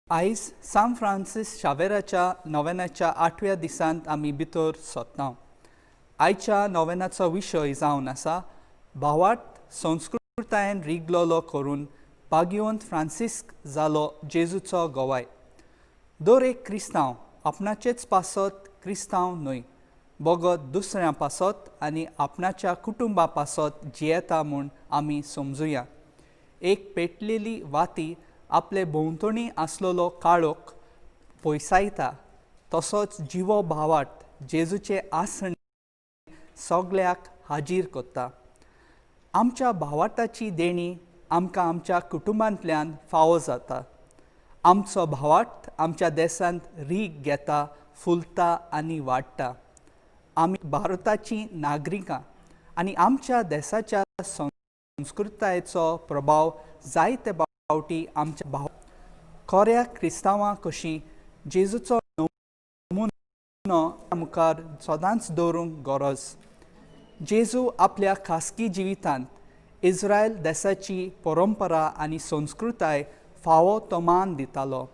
आयज सांत फ्रांसीस शावेराच्या नोवेनाच्या आठव्या दिसांत आमी भितर सोदता. आयच्या नोवेनाचो विशय जावन आसा भावार्थ संस्कृतायेन रिगलोलो करून भाग्यवंत फ्रांसिस्क जालो जेजूचो गवाय. दर एक क्रिस्तांव आपणाचेच पासत क्रिस्तांव न्हय बगत दुसऱ्यां पासत आनी आपणाच्या कुटुंबा पासत जियेता म्हूण आमी समजुया. एक पेटलेली वाती आपले भोंवतणी आसलेलो काळोख पयसायता तसोच जिवो भावार्थ जेजूचें आसण सगळ्याक हाजीर करता. आमच्या भावार्थाची देणी आमकां आमच्या कुटुंबांतल्यान फावो जाता. आमचो भावार्थ आमच्या देशांत रीग घेता, फुलता आनी वाडटा. आमी भारताची नागरिकां आनी आमच्या देशाच्या संस्कृतायेचो प्रभाव जायते फावटी आमच्या भाव खऱ्या क्रिस्तांवां कशी जेजूचो नमुनो मुखार सदांच दवरूंक गरज. जेजू आपल्या खासगी जिवितांत इस्रायल देशाची परंपरा आनी संस्कृताय फावो तो मान दितालो.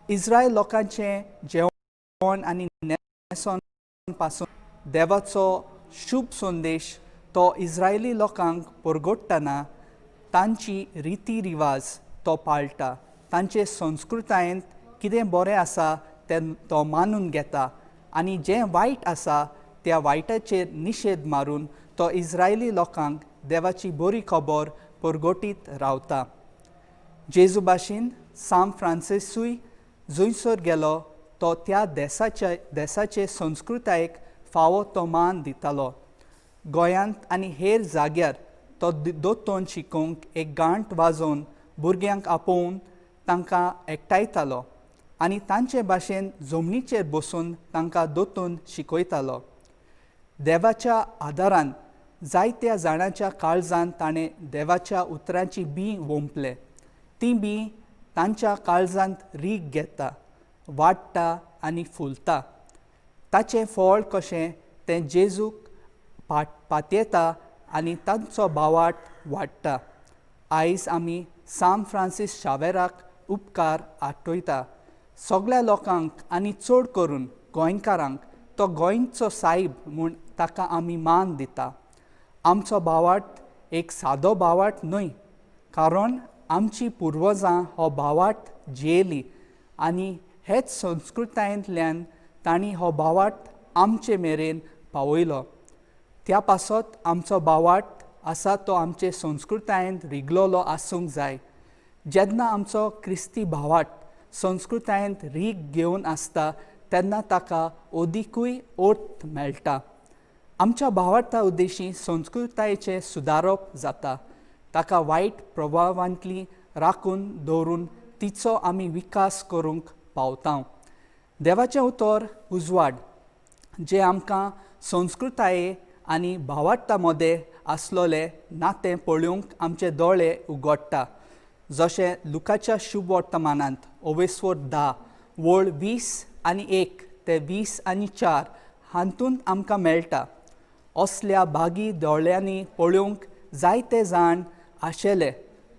इस्रायल लोकांचें जेवण आनी न्हेसण पासून देवाचो शुभ संदेश तो इस्रायली लोकांक परगटतना तांची रिती रिवाज तो पाळटा. तांचे संस्कृतायेंत कितें बरें आसा तें तो मानून घेता आनी जें वायट आसा त्या वायटाचेर निशेध मारून तो इस्रायली लोकांक देवाची बरी खबर परगटीत रावता. जेजू भाशेन सांत फ्रांसिसूय जंयसर गेलो तो त्या देसाच्या देसाचे संस्कृतायेक फावो तो मान दितालो. गोंयांत आनी हेर जाग्यार तो दोतोन शिकोवंक एक गांठ वाजोवन भुरग्यांक आपोवन तांकां एकठांयतालो आनी तांचे भाशेन जमनीचेर बसून तांकां दोतोन शिकयतालो. देवाच्या आदारान जायत्या जाणांच्या काळजान ताणें देवाच्या उतरांची बीं वोंपलें. ती बीं तांच्या काळजांत रीग घेता, वाडटा आनी फुलता. ताचें फळ कशें तें जेजूक पातयेता आनी तांचो भावार्थ वाडटा. आयज आमी सांत फ्रांसीस शावेराक उपकार आठयता. सगळ्या लोकांक आनी चड करून गोंयकारांक तो गोंयचो सायब म्हूण ताका आमी मान दिता. आमचो भावार्थ एक सादो भावार्थ न्हय, कारण आमची पुर्वजां हो भावार्थ जियेली आनी हेच संस्कृतायेंतल्यान तांणी हो भावार्थ आमचे मेरेन पावयलो. त्या पासत आमचो भावार्थ आसा तो आमचे संस्कृतायेंत रिगलोलो आसूंक जाय. जेन्ना आमचो क्रिस्ती भावार्थ संस्कृतायेंत रीग घेवन आसता तेन्ना ताका अदिकूय अर्थ मेळटा. आमच्या भावार्था उद्देशी संस्कृतायेचें सुदारप जाता. ताका वायट प्रभावांतली राखून दवरून तिचो आमी विकास करूंक पावता. देवाचें उतर उजवाड जें आमकां संस्कृताये आनी भावार्था मदें आसलोलें नातें पळोवंक आमचे दोळे उगडटा. जशें लुकाच्या शुभ वर्तमानांत ओवेस्वर 10 वळ 20 आनी 1 ते 20 आनी 4 हातूंत आमकां मेळटा. असल्या भागी दोळ्यांनी पळोवंक जायते जाण आशिल्ले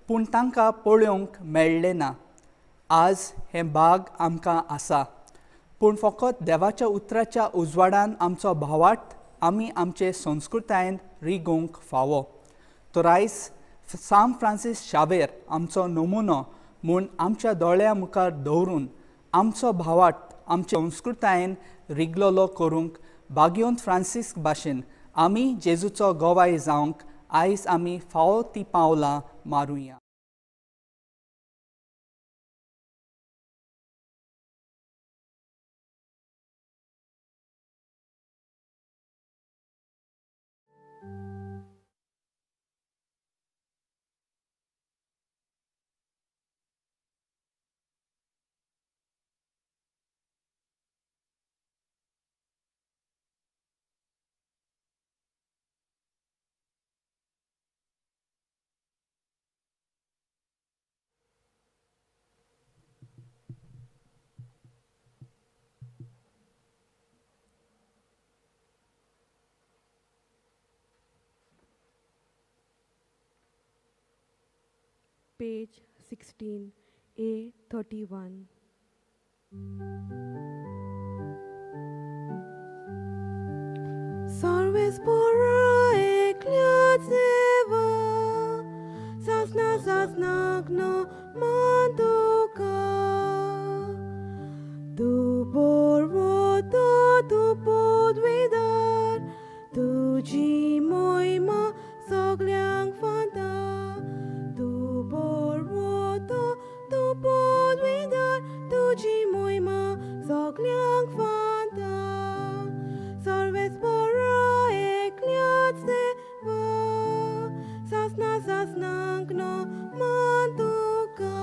पूण तांकां पळोवंक मेळ्ळें ना. आज हें भाग आमकां आसा पूण फकत देवाच्या उतराच्या उजवाडान आमचो भावार्थ आमी आमचे संस्कृतायेन रिगोवंक फावो. तर आयज सांत फ्रांसीस शावेर आमचो नमुनो म्हूण आमच्या दोळ्या मुखार दवरून आमचो भावार्थ आमचे संस्कृतायेन रिगलोलो करूंक भाग्यवंत फ्रांसीस्क भाशेन आमी जेजूचो गवाय जावंक आयज आमी फावो ती पावलां मारुया. Page 16, A 31. Sarvespora ekल्याच देवा, सासना सासनाक नमन तुका. तूं पर्वत, तूं पदवीदार, तुजी मोहिमा सगल्यांक फांता. तूं पर्वत, तूं पदवीदार, तुजी मोहिमा सगल्यांक फांता. सर्वेस्परा एकल्याच देवा, सासना सासनाक नमन तुका.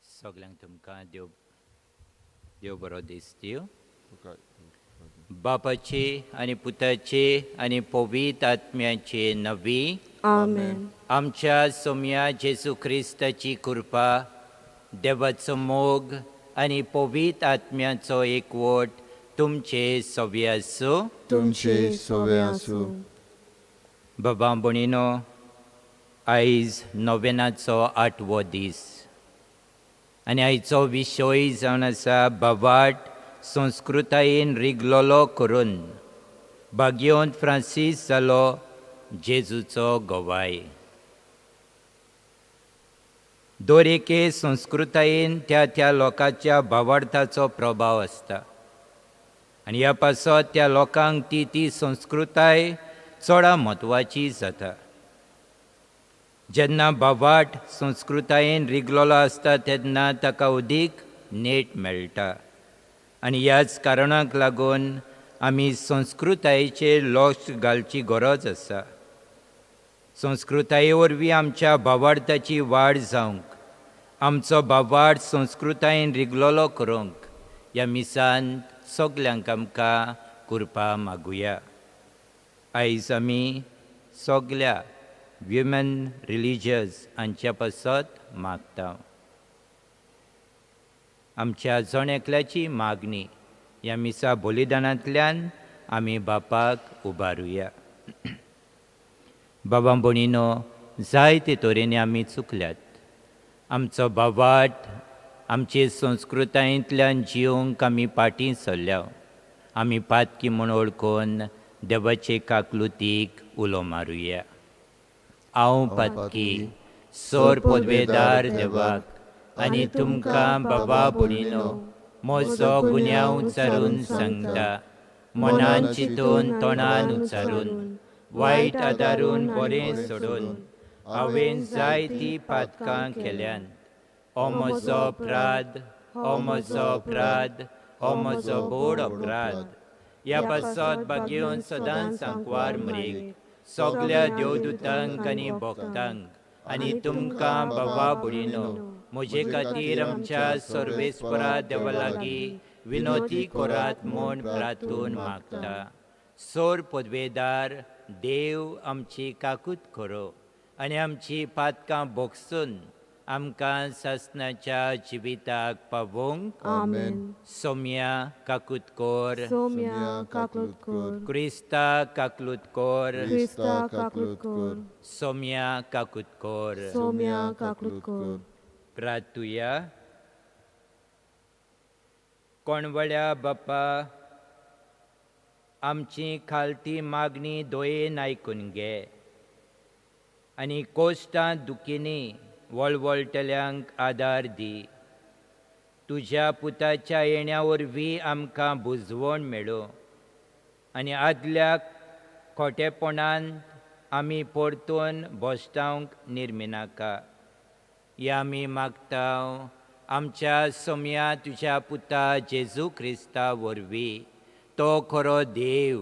सगल्यांक तुमकां देव देव बरो दीस दिवं. बापाचे आनी पुताचे आनी पवित्र आत्म्याचे नवी आमेन. आमच्या सोम्या जेजू क्रिस्ताची कृपा, देवाचो मोग आनी पवित्र आत्म्याचो एकवट तुमचे सवे आसूं. तुमचे सवे आसूं. बाबा भयणीनो, आयज नोवेनाचो आठवो दीस आनी आयचो विशय जावन आसा बाबाट संस्कृतायेन रिगलोलो करून भाग्यवंत फ्रांसीस जालो जेजूचो गवाय. दर एके संस्कृतायेन त्या त्या लोकांच्या भावार्थाचो प्रभाव आसता आनी ह्या पासत त्या लोकांक ती ती संस्कृताय चड म्हत्वाची जाता. जेन्ना बाबाट संस्कृतायेन रिगलोलो आसता तेन्ना ताका अदीक नेट मेळटा आनी ह्याच कारणाक लागून आमी संस्कृतायेचेर लक्ष घालची गरज आसा. संस्कृताये वरवीं आमच्या भावार्थाची वाड जावंक, आमचो भावार्थ संस्कृतायेन रिगलोलो करूंक ह्या मिसान सगल्यांक आमकां कृपा मागुया. आयज आमी सगल्या विमन रिलिजियस हांच्या पासत मागता. आमच्या जण एकल्याची मागणी ह्या मिसा बलिदानांतल्यान आमी बापाक उबारुया. बाबा भयणीनो, जायते तरेनी आमी चुकल्यात. आमचो बाबाट आमचे संस्कृतायेंतल्यान जियोंक आमी फाटीं सरल्या. आमी पातकी म्हूण वळखून देवाचे काकलुतीक उलो मारुया. हांव पातकी सोर पदवेदार देवाक आनी तुमकां बाबा भयणीनो म्हजो गुन्यांव उच्चारून सांगता. मनान चिंतून तोंडान उच्चारून वायट आदारून बरें सोडून हांवें जायतीं पातकां केल्यान. हो म्हजो अपराध, हो म्हजो अपराध, हो म्हजो बोड अपराध. ह्या पासत भाग्यवंत सदांच सांकवार मरेक सगल्या देवदूतांक आनी भक्तांक आनी तुमकां बाबा भयणीनो म्हजे खातीर आमच्या सर्वेस्परा देवा लागीं विनोती करात म्हूण प्रार्थून मागता. सोर पदवेदार देव आमची काकूत करो आनी आमची पातकां भोगसून आमकां सासणाच्या जिविताक पावोवंक. आमेन. सोम्या काकूत कर. सोम्या काकूत कर. क्रिस्ता काकलूत कर. क्रिस्ता काकूत कर. सोम्या काकूत कर. सोम्या काकूत कर. प्रार्थुया. कोणवळ्या बापा, आमची खालती मागणी दोयेन आयकून घे आनी कोश्टां दुखींनी वळवळटल्यांक आदार दी. तुज्या पुताच्या येण्या वरवीं आमकां बुजवण मेळूं आनी आदल्या खोटेपणान आमी परतून भश्टावंक निर्मिनाका. ह्या आमी मागता आमच्या सोम्या तुज्या पुता जेजू क्रिस्ता वरवीं. तो खरो देव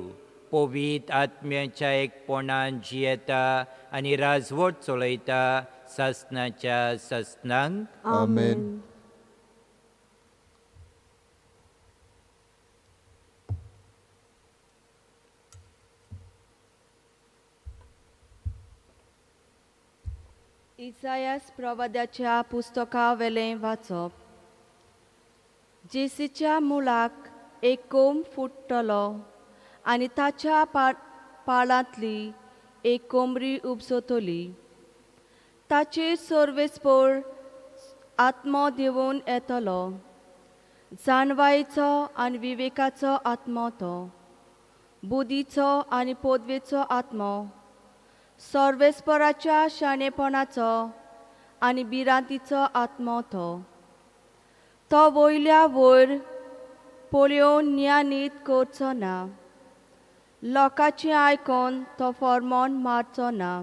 पवित्र आत्म्याच्या एकपणान जियेता आनी राजवट चलयता सासणाच्या सासणांक. आमेन. इसायास प्रवाद्याच्या पुस्तकावेलें वाचप. जेसीच्या मुळाक एक कोंब फुट्टलो आनी ताच्या पाळांतली एक कोमरी उपसतली. ताचेर सर्वेस्पोर आत्मो दिवन येतलो, जाणवायेचो आनी विवेकाचो आत्मो तो, बुद्धीचो आनी पदवेचो आत्मो, सर्वेस्पराच्या शाणेपणाचो आनी भिरांतीचो आत्मो तो. तो वयल्या वयर पळोवन न्यानीत करचो ना, लोकांचें आयकून तो फॉर्मोन मारचो ना,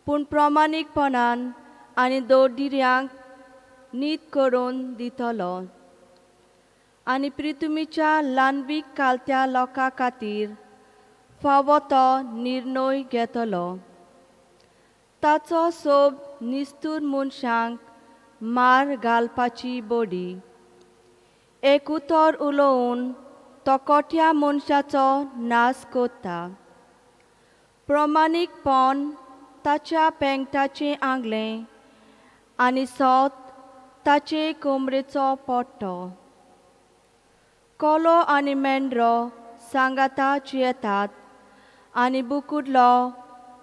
पूण प्रमाणीकपणान आनी दळदिऱ्यांक नीत करून दितलो आनी प्रितुमीच्या ल्हानवीक कालत्या लोकां खातीर फावो तो निर्णय घेतलो. ताचो सोब निस्तूर मनशांक मार घालपाची बडी, एक उतर उलोवन तो कोठ्या मनशाचो नाश करता. प्रमाणीकपण ताच्या पेंगटाचें आंगलें आनी सोत ताचे कमरेचो पट्टो. कोलो आनी मेंढरो सांगाता जियेतात आनी बुकुडलो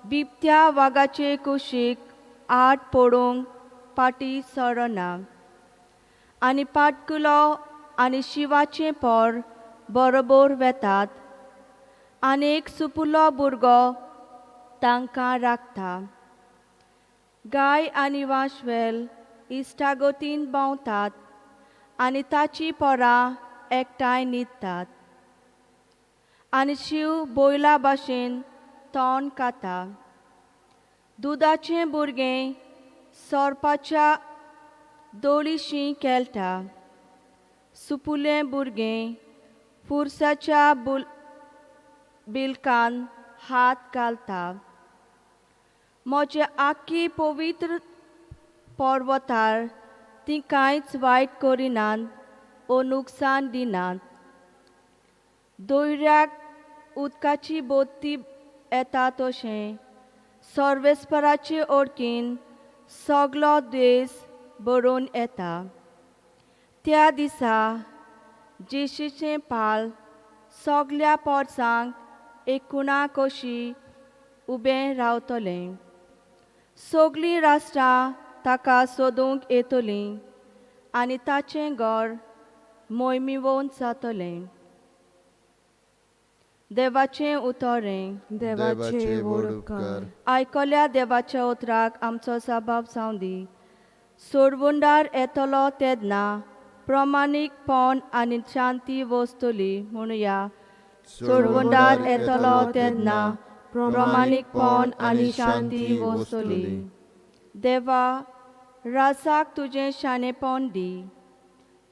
बिबट्या वागाचे कुशीक आड पडूंक फाटीं सरना आनी पाटकुलो आनी शिवाचें पोर बरोबर वेतात आनी एक सुपुल्लो भुरगो तांकां राखता. गाय आनी वांश्वेल इश्टागतीन भोंवतात आनी ताची पोरां एकठांय न्हिदतात आनी शींव बैला भाशेन तोंड खाता. दुदाचें भुरगें सोरपाच्या दोळीशी खेळटा, सुपुल्लें भुरगें फुरसाच्या बिलकान हात घालता. म्हजे आख्खी पवित्र पर्वतार ती कांयच वायट करिनात ओ नुकसान दिनात. दोयऱ्याक उदकाची बोती येता तशें सर्वेस्पराचे ओळखीन सगलो देश भरून येता. त्या दिसा जेशीचें पाल सगल्या पोरसांक एकुणा कशी उबें रावतलें. सगळीं राष्ट्रां ताका सोदूंक येतलीं आनी ताचें घर मोहिमेवन जातलें. देवाचें उतरें. देवाचे व्हड उपकार. आयकल्या देवाच्या उतराक आमचो साबाब जावं दी. सोडवणदार येतलो तेन्ना प्रमाणीकपण आनी शांती वसतली म्हणुया. सोडवणदार येतलो तेन्ना प्रमाणीकपण आनी शांती वसतली. देवा, राजाक तुजें शाणेपण दी,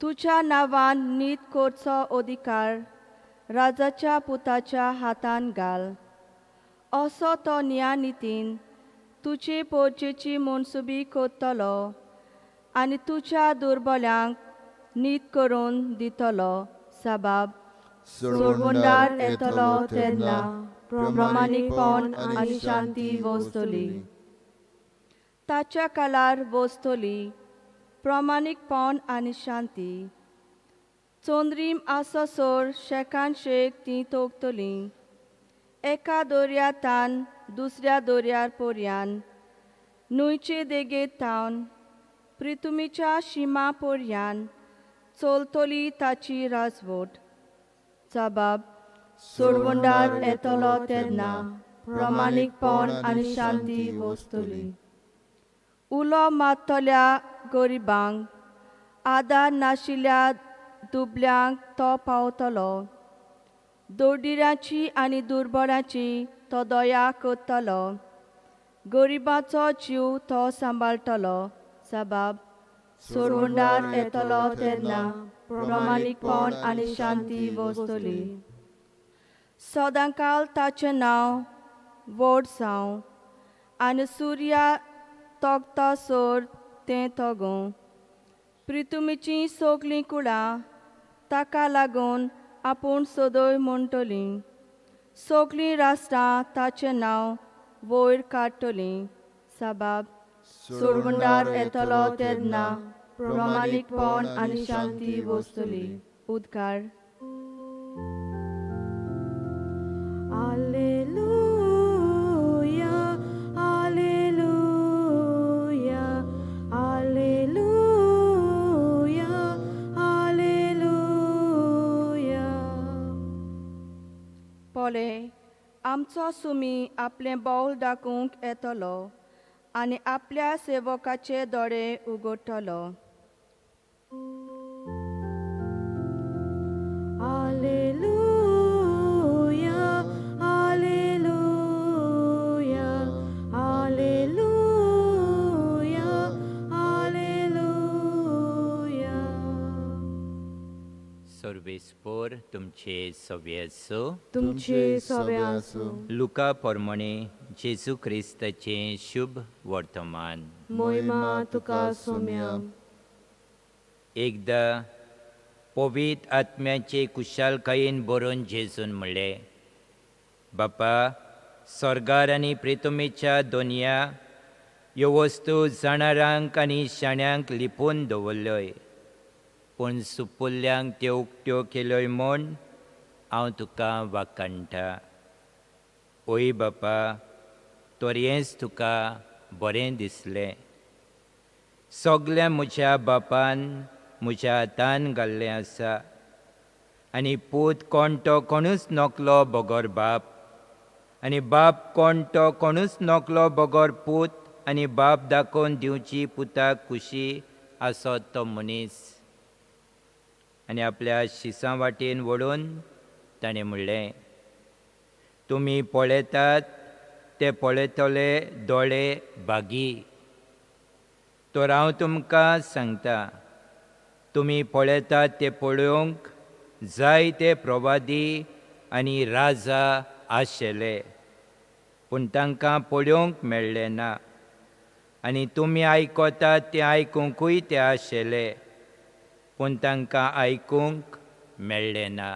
तुज्या नांवान नीत करचो अधिकार राजाच्या पुताच्या हातान घाल. असो तो न्यायनितीन तुजे पोरचेची मनसुबी करतलो आनी तुज्या दुर्बल्यांक नीत करून दितलो. साबाब. सोडवणदार येतलो तेन्ना प्रमाणीकपण आनी शांती वसतली. ताच्या काळार वसतली प्रमाणीकपण आनी शांती. चंद्रीम आसोसर शेकान शेक ती तोखतली. एका दर्यातान दुसऱ्या दर्यार पर्यान, न्हंयचे देगेत थावन प्रितुमीच्या शिमा पर्यान चलतली ताची राजवट. जबाब. सोडवणदार येतलो तेन्ना प्रमाणीकपण आनी शांती वसतली. उलो मारतल्या गरिबांक, आदार नाशिल्ल्या दुबल्यांक तो पावतलो. दळदिऱ्यांची आनी दुर्बळांची तो दया करतलो. गरिबाचो जीव तो सांबाळटलो. साबाब. सोडवणदार येतलो तेन्ना प्रमाणीकपण आनी शांती वसतली. सदांकाल ताचें नांव व्हड जावं आनी सुर्या तोगता सोर तें तगूं. प्रितुमीचीं सगळीं कुळां ताका लागून आपूण सदय म्हणटलीं. सगळीं राष्ट्रां ताचें नांव वयर काडटलीं. साबाब. सोडवणदार येतलो तेन्ना प्रमाणीकपण आनी शांती वसतली. उद्गार. Alleluia, Alleluia, Alleluia. पळय, आमचो सुमी आपलें बावल दाखोवंक येतलो आनी आपल्या सेवकाचे दोळे उगडटलो. Alleluia, Alleluia, Alleluia, Alleluia. सर्वेस्पोर तुमचे सवे आसूं. तुमचे सवे आसूं. लुका पोरमणे जेजू क्रिस्ताचें शुभ वर्तमान. मोहिमा तुका सोम्या. एकदां पवित्र आत्म्याचे कुशालकायेन बरोवन जेजून म्हणलें, बापा, स्वर्गार आनी प्रितुमेच्या दोनया ह्यो वस्तू जाणारांक आनी शाण्यांक लिपोवन दवरल्योय, पूण सुपुल्ल्यांक त्यो उक्त्यो केल्योय म्हूण हांव तुका वाखाणटा. ओय बापा, तोरयेंच तुका बरें दिसलें. सगळें म्हज्या बापान म्हज्या हातान घाल्लें आसा आनी पूत कोण तो कोणूच नकलो बगर बाप, आनी बाप कोण तो कोणूच नकलो बगर पूत, आनी बाप दाखोवन दिवची पुताक खुशी आसत तो मनीस. आनी आपल्या शिसां वाटेन वळून ताणें म्हणलें, तुमी पळयतात ते पळयतले दोळे भागी. तर हांव तुमकां सांगता, तुमी पळयतात ते पळोवंक जायते प्रवादी आनी राजा आशिल्ले, पूण तांकां पळोवंक मेळ्ळें ना, आनी तुमी आयकतात तें आयकुंकूय ते आशिल्ले, पूण तांकां आयकूंक मेळ्ळें ना.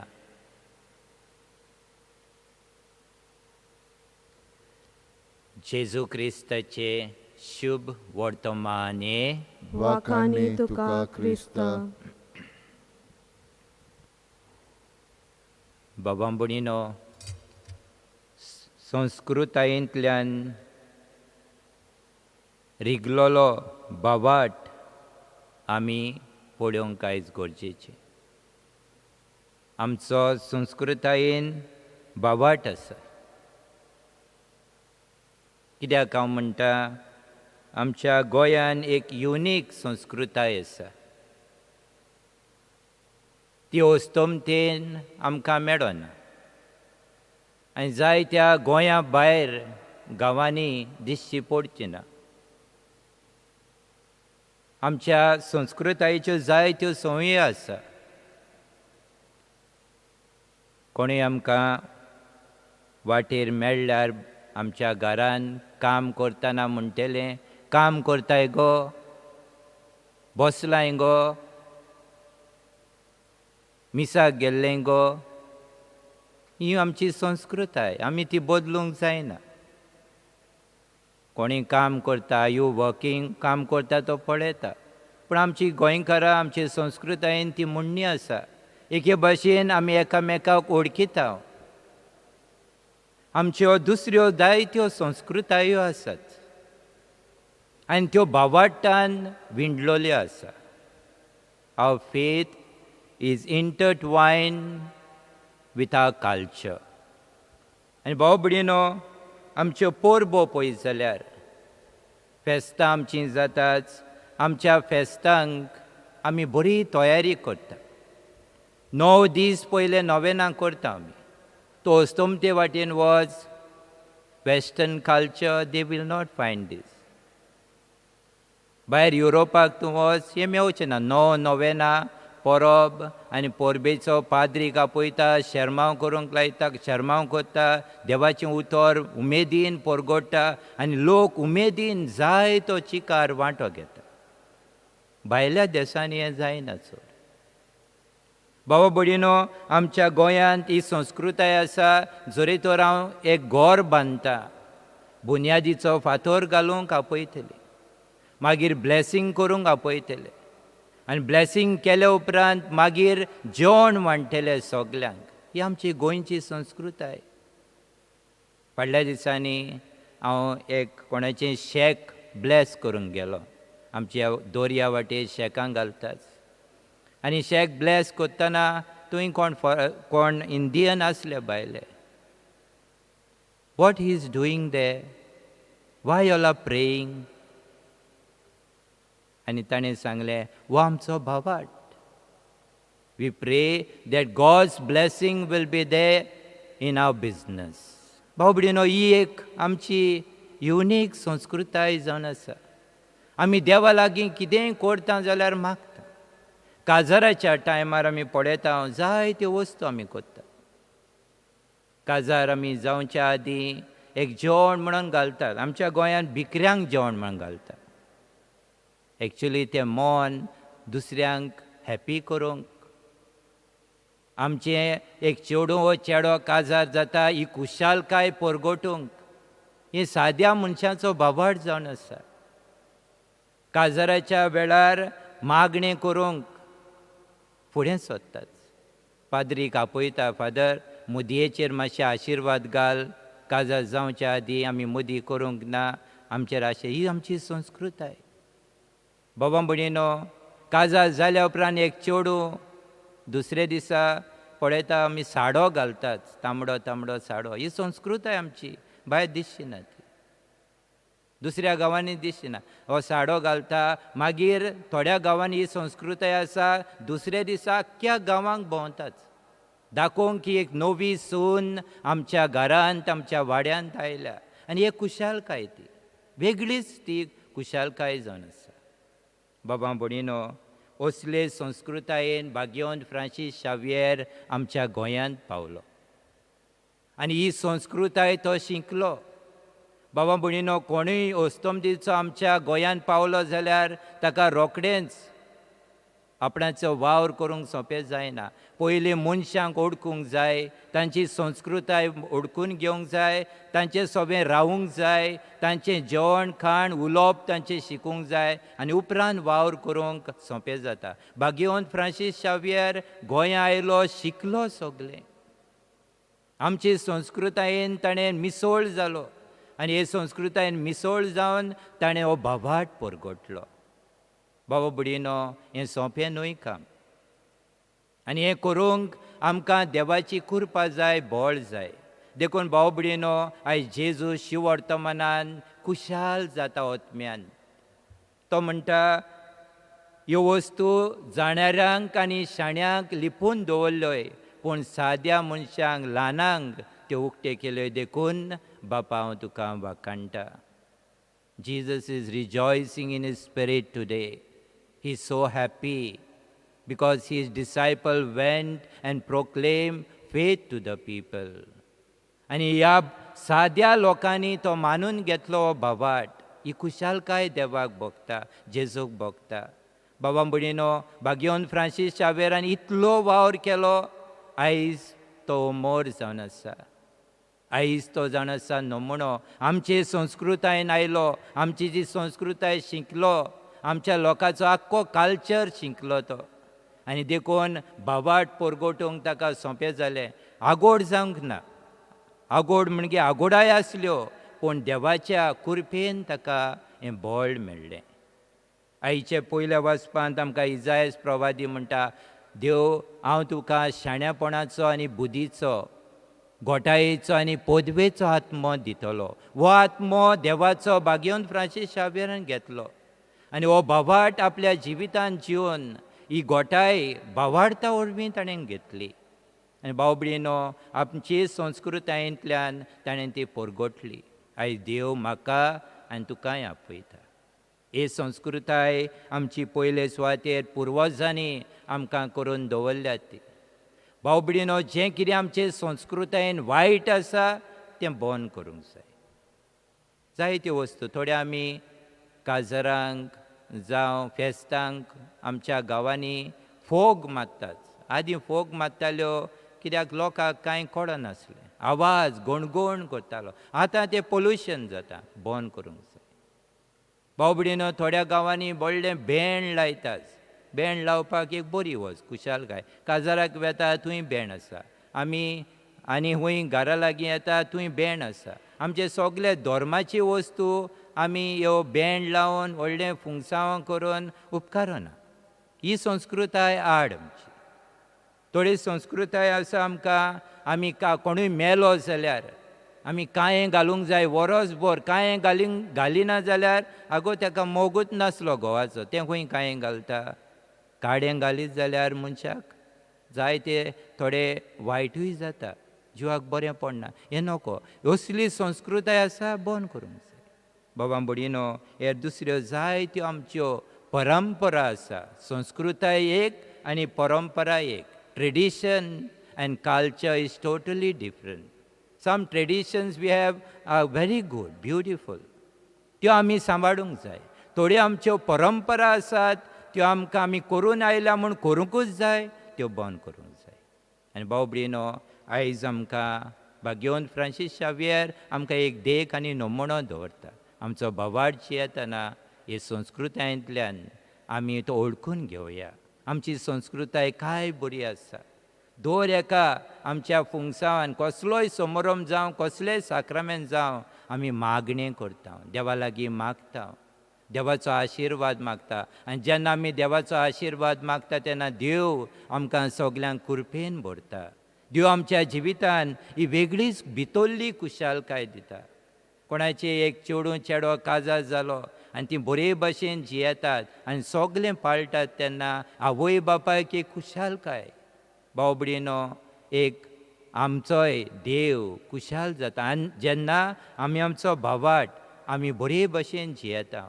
जेजू क्रिस्ताचें शुभ वर्तमान. वाखाणी तुका क्रिस्ता. बाबा भयणीनो, संस्कृतायेंतल्यान रिगलोलो बावाट आमी पळोवंक आयज गरजेचें. आमचो संस्कृतायेन बावाट आसा. कित्याक हांव म्हणटा, आमच्या गोंयान एक युनीक संस्कृताय आसा, ती अस्तमतेन आमकां मेळना आनी जायत्या गोंया भायर गांवांनी दिसची पडची ना. आमच्या संस्कृतायेच्यो जायत्यो संवयो आसा. कोणूय आमकां वाटेर मेळ्ळ्यार आमच्या घरान काम करतना म्हणटलें, काम करताय गो, बसलाय गो, मिसाक गेल्लें गो. ही आमची संस्कृताय, आमी ती बदलूंक जायना. कोणी काम करता, you working, काम करता तो पळयता, पूण आमची गोंयकारां आमचे संस्कृतायेन ती म्हणणी आसा. एके भाशेन आमी एकामेकाक वळखिता. आमच्यो दुसऱ्यो जायत्यो संस्कृतायो आसात आनी त्यो भावार्तान विंडलोल्यो आसा. Our faith is intertwined with our culture. आनी भाव भयणीनो, आमच्यो परबो पळयत जाल्यार फेस्तां आमचीं जाताच. आमच्या फेस्तांक आमी बरी तयारी करता. 9 दीस पयले नोवेनां करता आमी. तो अस्तमते वाटेन वच, western culture, they will not find this. भायर युरोपाक तूं वच, हें मेवचें ना. 9 नोवेनां परब आनी परबेचो पाद्रीक आपयता, शेरमांव करूंक लायता, शेरमांव करता, देवाचें उतर उमेदीन परगडटा आनी लोक उमेदीन जाय तो चिकार वांटो घेता. भायल्या देशांनी हें जायना चड. बाबा भयणीनो, आमच्या गोंयांत ही संस्कृताय आसा. जरी तर हांव एक घर बांदता, बुन्यादीचो फातर घालूंक आपयतले, मागीर ब्लॅसींग करूंक आपयतले, आनी ब्लॅसींग केल्या उपरांत मागीर जेवण वांट्टले सगल्यांक. ही आमची गोंयची संस्कृताय. फाटल्या दिसांनी हांव एक कोणाचें शेक ब्लॅस करूंक गेलो. आमच्या दोरया वाटेर शेकां घालतात आनी शेक ब्लॅस करतना थंय कोण इंडियन आसले भायले. What he is doing there? Why all are praying? आनी ताणें सांगलें, हो आमचो भावार्थ. We pray that God's blessing will be there in our business. भाव भयणीनो, ही एक आमची युनीक संस्कृताय जावन आसा. आमी देवा लागीं कितेंय करता जाल्यार मागता. काजाराच्या टायमार आमी पळयता, जायत्यो वस्तू आमी करता. काजार आमी जावच्या आदीं एक जेवण म्हणून घालतात. आमच्या गोंयांत भिकऱ्यांक जेवण म्हणून घालतात. एक्चुली तें मन दुसऱ्यांक हॅपी करूंक. आमचें एक चेडूं वो चेडो काजार जाता, ही खुशालकाय परगटूंक. ही साद्या मनशाचो भावार्थ जावन आसा. काजाराच्या वेळार मागणें करूंक फुडें सोदतात. पाद्रीक आपयता, फादर, मुदयेचेर मातशे आशिर्वाद घाल, काजार जावच्या आदीं आमी मुदी करूंक ना, आमचेर आशे. ही आमची संस्कृताय. बाबा भयणीनो, काजार जाल्या उपरांत एक चेडूं दुसरे दिसा पळयता आमी साडो घालतात, तांबडो तांबडो साडो. ही संस्कृताय आमची, भायर दिसची ना ती, दुसऱ्या गांवांनी दिसची ना. हो साडो घालता. मागीर थोड्या गांवांनी ही संस्कृताय आसा, दुसऱ्या दिसा आख्ख्या गांवांक भोंवतात, दाखोवंक की एक नवी सून आमच्या घरांत, आमच्या वाड्यांत आयल्या. आनी एक खुशालकाय, ती वेगळीच ती खुशालकाय जावन आसा. बाबा भयणीनो, असले संस्कृतायेन भाग्यवंत फ्रांसीस शावियर आमच्या गोंयांत पावलो आनी ही संस्कृताय तो शिकलो. बाबा भयणीनो, कोणूय अस्तमदीचो आमच्या गोंयांत पावलो जाल्यार ताका रोखडेंच आपणाचो वावर करूंक सोंपें जायना. पयलीं मनशांक ओळखूंक जाय, तांची संस्कृताय ओळखून घेवंक जाय, तांचे सोबें रावूंक जाय, तांचें जेवण खाण उलोवप तांचें शिकूंक जाय आनी उपरांत वावर करूंक सोंपें जाता. भाग्यवंत फ्रांसीस शावियर गोंयां आयलो, शिकलो सगलें. आमची संस्कृतायेन ताणें मिसोळ जालो आनी हे संस्कृतायेन मिसोळ जावन ताणें हो भावार्थ परगटलो. बाबा भयणीनो, हें सोंपें न्हय काम आनी हें करूंक आमकां देवाची कृपा जाय, बळ जाय. देखून भाव भयणीनो, आयज जेजू शिवर्तमानान खुशाल जाता आत्म्यान. तो म्हणटा, ह्यो वस्तू जाणाऱ्यांक आनी शाण्यांक लिपून दवरल्योय, पूण साद्या मनशांक, ल्हानांक त्यो उक्ते केल्यो. देखून बापा, हांव तुका वाखाणटा. Jesus is rejoicing in his spirit today. He is so happy because his disciple went and proclaimed faith to the people. आनी ह्या साद्या लोकांनी तो मानून घेतलो हो भावार्थ. ही खुशालकाय देवाक भोगता, जेजूक भोगता. बाबा भयणीनो, भाग्यवंत फ्रांसीस शावेरान इतलो वावर केलो, आयज तो अमर जावन आसा. आयज तो जावन आसा नमुनो. आमचे संस्कृतायेन आयलो, आमची जी संस्कृताय शिकलो, आमच्या लोकांचो आख्खो कल्चर शिकलो तो आनी देखून भावार्थ परगटूंक ताका सोंपें जालें. आगोड जावंक ना. आगोड म्हणजे आगोडाय आसल्यो, पूण देवाच्या कृपेन ताका हें बळ मेळ्ळें. आयचे पयल्या वाचपांत आमकां इजायस प्रवादी म्हणटा, देव, हांव तुका शाण्यापणाचो आनी बुद्धीचो, गोटायेचो आनी पदवेचो आत्मो दितलो. हो आत्मो देवाचो भाग्यवंत फ्रांसीस शावियरान घेतलो आनी हो भावार्थ आपल्या जिवितांत जिवन ही गोटाय भावार्था वरवीं ताणें घेतली आनी भाव भयणीनो, आमची संस्कृतायेंतल्यान ताणें ती परगटली. आयज देव म्हाका आनी तुकाय आपयता. ही संस्कृताय आमची पयले सुवातेर पुर्वजांनी आमकां करून दवरल्या ती. भाव भयणीनो, जें कितें आमचे संस्कृतायेन वायट आसा तें बंद करूंक जाय. जायत्यो वस्तू थोड्यो आमी काजरांक जावं फेस्तांक आमच्या गांवांनी फोग मारतात. आदीं फोग मारताल्यो कित्याक लोकांक कांय कळनासलें, आवाज गणगण करतालो. आतां तें पोल्युशन जाता, बंद करूंक जाय. भाव भयणीनो, थोड्या गांवांनी व्हडलें बँड लायतात. बँड लावपाक एक बरी वस्त, खुशालकाय. काजाराक वेता थंय बँड आसा, आमी आनी खंय घरा लागीं येता थंय बँड आसा. आमचे सगळे धर्माची वस्तू आमी ह्यो बँड लावन व्हडलें फुंगसांव करून उपकारना. ही संस्कृताय आड आमची. थोडी संस्कृताय आसा आमकां, आमी कोणूय मेलो जाल्यार आमी कांय घालूंक जाय वरसभर कांय घालिना जाल्यार आगो ताका मोगूच नासलो घोवाचो, तें खंय कांय घालता. काडें घालीत जाल्यार मनशाक जाय ते थोडे वायटूय जाता, जिवाक बरें पडना. हें नको, असली संस्कृताय आसा बंद करूंक जाय. बाबा भयणीनो, हे दुसऱ्यो जायत्यो आमच्यो परंपरा आसा. संस्कृताय एक आनी परंपरा एक. Tradition and culture is totally different. Some traditions we have are very good, beautiful, त्यो आमी सांबाळूंक जाय. थोड्यो आमच्यो परंपरा आसात त्यो आमकां आमी करून आयल्या म्हूण करूंकूच जाय, त्यो बंद करूंक जाय. आनी भाव भयणीनो, आयज आमकां भाग्यवंत फ्रांसीस शावियर आमकां एक देख आनी नमुनो दवरता. आमचो भावार्थ जियेतना हे संस्कृतायेंतल्यान आमी तो ओळखून घेवया. आमची संस्कृताय काय बरी आसा. दर एका आमच्या फुंगसांवान कसलोय समारंभ जावं, कसलेय साक्रामेंत जावं, आमी मागणें करता, देवा लागीं मागता, देवाचो आशिर्वाद मागता. आनी जेन्ना आमी देवाचो आशिर्वाद मागता तेन्ना देव आमकां सगल्यांक कृपेन भरता. देव आमच्या जिवितान ही वेगळीच भितरली खुशालकाय दिता. कोणाचें एक चेडूं चेडो काजार जालो आनी ती बरे भशेन जियेतात आनी सगलें पाळटात तेन्ना आवय बापायक एक खुशालकाय. भाव भयणीनो, एक आमचोय देव खुशाल जाता. आनी जेन्ना आमी आमचो भावार्थ आमी बरे भशेन जियेता,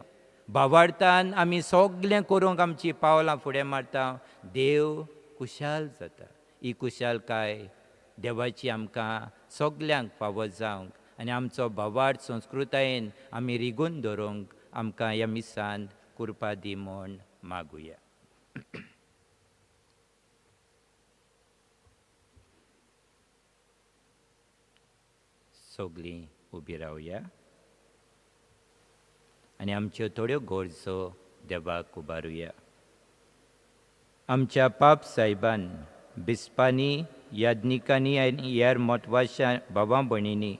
भावार्थान आमी सगलें करूंक आमची पावलां फुडें मारता, देव खुशाल जाता. ही खुशालकाय देवाची आमकां सगल्यांक फावो जावंक आनी आमचो भावार्थ संस्कृतायेन आमी रिगून दवरूंक आमकां ह्या मिसांत कृपा दी म्हूण मागुया. सगलीं उबी रावया आनी आमच्यो थोड्यो गरजो देवाक उबारुया. आमच्या पाप सायबान, बिस्पांनी, याज्ञिकांनी आनी हेर म्हत्वाच्या भावा भयणींनी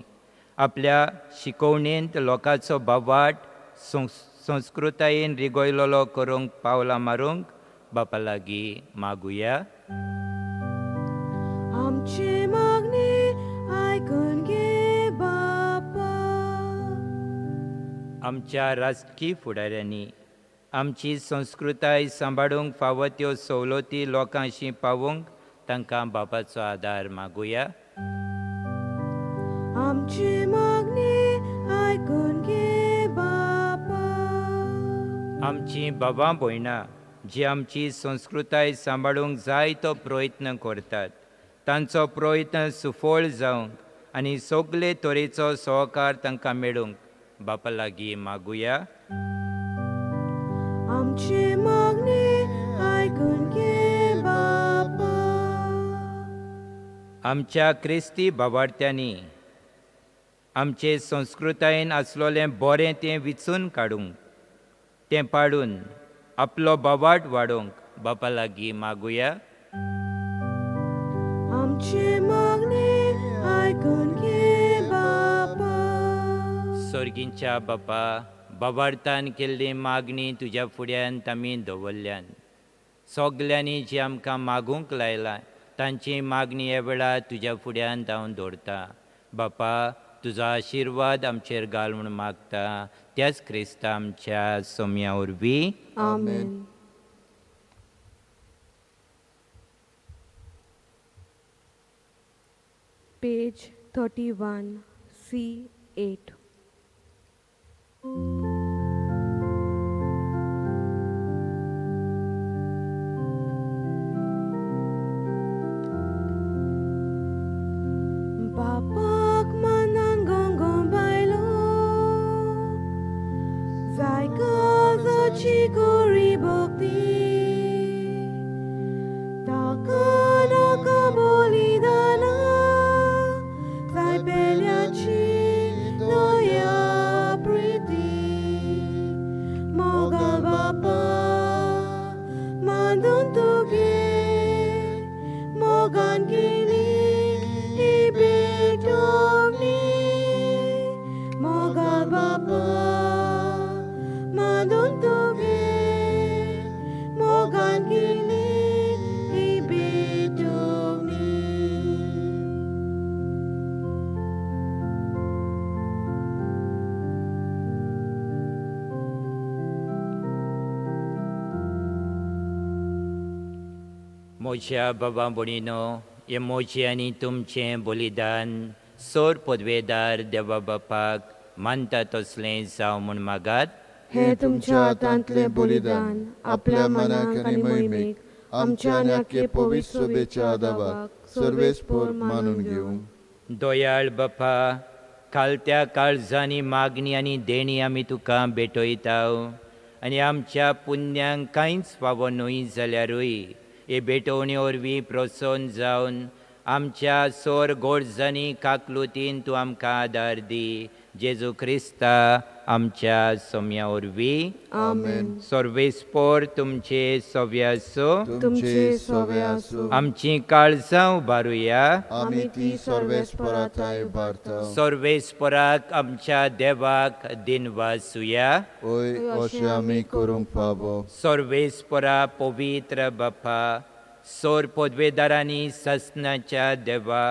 आपल्या शिकोवणेंत लोकांचो भावार्थ संस्कृतायेन रिगयलेलो करूंक पावलां मारूंक बापा लागीं मागुया. आमचे मागणे आयकून घे बापा. आमच्या राजकी फुडाऱ्यांनी आमची संस्कृताय सांबाळूंक फावो त्यो सवलती लोकांशी पावोवंक तांकां बापाचो आदार मागुया. आमचे मागणे आयकून घे बापा. आमची बाबा भयणां जी आमची संस्कृताय सांबाळूंक जाय तो प्रयत्न करतात, तांचो प्रयत्न सुफळ जावंक आनी सगळे तरेचो सहकार तांकां मेळूंक बापा लागीं मागुया. आमचे मागणे आयकून घे बापा. आमच्या क्रिस्ती भावार्थ्यांनी आमचे संस्कृतायेन आसलोलें बरें तें विचून काडूंक, तें पाडून आपलो भावार्थ वाडोवंक बापा लागीं मागुया. आमचे मागणे आयकून घे बापा. सर्गींच्या बापा, भावार्थान केल्ली मागणी तुज्या फुड्यान आमी दवरल्यान. सगल्यांनी जी आमकां मागूंक लायलां तांची मागणी ह्या वेळार तुज्या फुड्यान हांव दवरता. बापा, तुजो आशिर्वाद आमचेर घाल म्हूण मागता, त्याच क्रिस्ता आमच्या सोम्या वरवीं. आमेन. Page 31, C8. बापाक मनान गोंगो बायलो, जाय काजाची कोरी भक्ती, ताका नाका बलिदाना, जाय पेल्याची दया प्रिती. म्हज्या बाबा भयणीनो, हें म्हजें आनी तुमचें बलिदान सोर पदवेदार देवा बापाक मानता तसलें जावं म्हूण मागात. हे तुमच्या हातांतलें बलिदान आपल्या मनाक आनी मोहिमेक आमच्या आनी आख्खे पवित्र सभेच्या आदाबाक सर्वेस्पोर मानून घेवं. दयाळ बापा, खालत्या काळजांनी मागणी आनी देणी आमी तुका भेटयता आनी आमच्या पुण्यांक कांयच फावो न्हय जाल्यारूय हे भेटवणे वरवीं प्रसन्न जावन आमच्या सोर गोडजांनी काकलुतीन तूं आमकां आदार दी. जेजू क्रिस्ता आमच्या सोम्या वरवीं. आमेन. सर्वेस्पोर तुमचे सव्या आसूं. तुमचे सवे आसूं. आमची काळजां उबारुया. आमी ती सर्वेस्पराथाय उबारता. सर्वेस्पराक आमच्या देवाक दिनवासुया. ओय अशें आमी करूंक फावो. सर्वेस्परा पवित्र बापा, सोर पदवेदारांनी ससनाच्या देवा,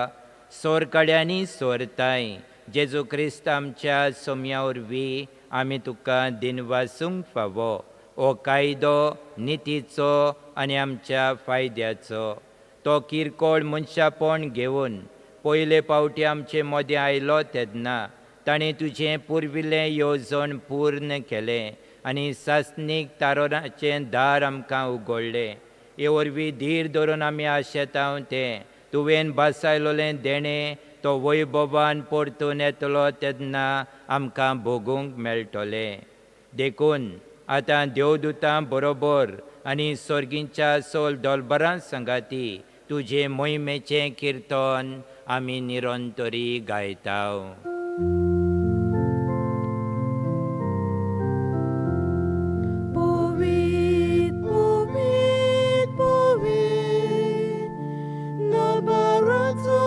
सोरकड्यांनी सोरताय जेजू क्रिस्त आमच्या सोम्या वरवीं आमी तुका दिनवासूंक फावो. हो कायदो नितीचो आनी आमच्या फायद्याचो. तो किरकोळ मनशापण घेवन पयले फावटी आमचे मदें आयलो तेन्ना ताणें तुजें पुर्विल्लें येवजण पूर्ण केलें आनी सासणीक तारोनाचें दार आमकां उगडलें. हे वरवीं धीर धरून आमी आशेता तें तुवें भासायलोलें देणें तो वैभवान परतून येतलो तेन्ना आमकां भोगूंक मेळटलें. देखून आतां देवदूतां बरोबर आनी सर्गीच्या सोल दोलबरां सांगाती तुजे मोहिमेचें किर्तन आमी निरंतरी गायता. पवित्र पवित्र पवित्र दरबाराचो